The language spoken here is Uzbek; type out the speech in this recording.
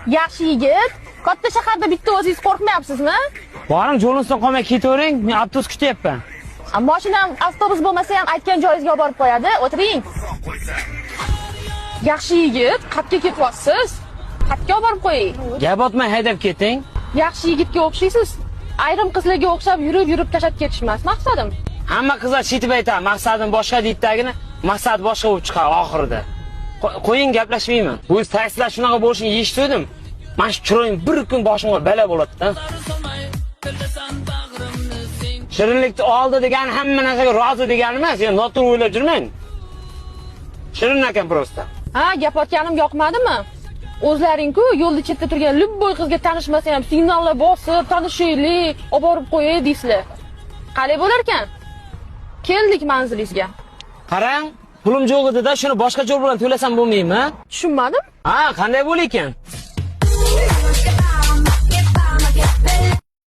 Yaxshi yigit, katta shaharda bitta o'zingiz qo'rqmayapsizmi? Boring, jo'linizdan qolmay ketavering, men avtobus kutyapman. Mashinam avtobus bo'lmasa ham aytgan joyingizga olib borib qo'yadi. O'tiring. Yaxshi yigit, qayerga ketyapsiz? Qayerga olib borib qo'ying? Gap otmay haydab keting. Yaxshi yigitga o'xshaysiz. Ayrim qizlarga o'xshab yurib-yurib tashlab ketish emas maqsadim. Hamma qizlar chetib aytadi, maqsadim boshqa deydidagini, maqsad boshqa bo'lib chiqadi oxirida. Qo'ying, gaplashmayman. O'zi taksilar shunaqa bo'lishini eshitgandim. Mana shu chiroyim bir kun boshimga balo bo'ladi-da. Shirinlikni oldi degani hamma narsaga rozi degani emas, yani noto'g'ri o'ylab yurmang. Shirin ekan просто. Ha, gap otganim yoqmadimi? O'zlaring-ku yo'lda chetda turgan любой qizga tanishmasa ham signallar bosib, tanishaylik, olib borib qo'yay deysizlar. Qalay bo'lar ekan? Keldik manzilingizga. Qarang, pulim yo'q edi-da, shuni boshqa jo'l bilan to'lasam bo'lmaymi? Tushunmadim. Ha, qanday bo'lar ekan?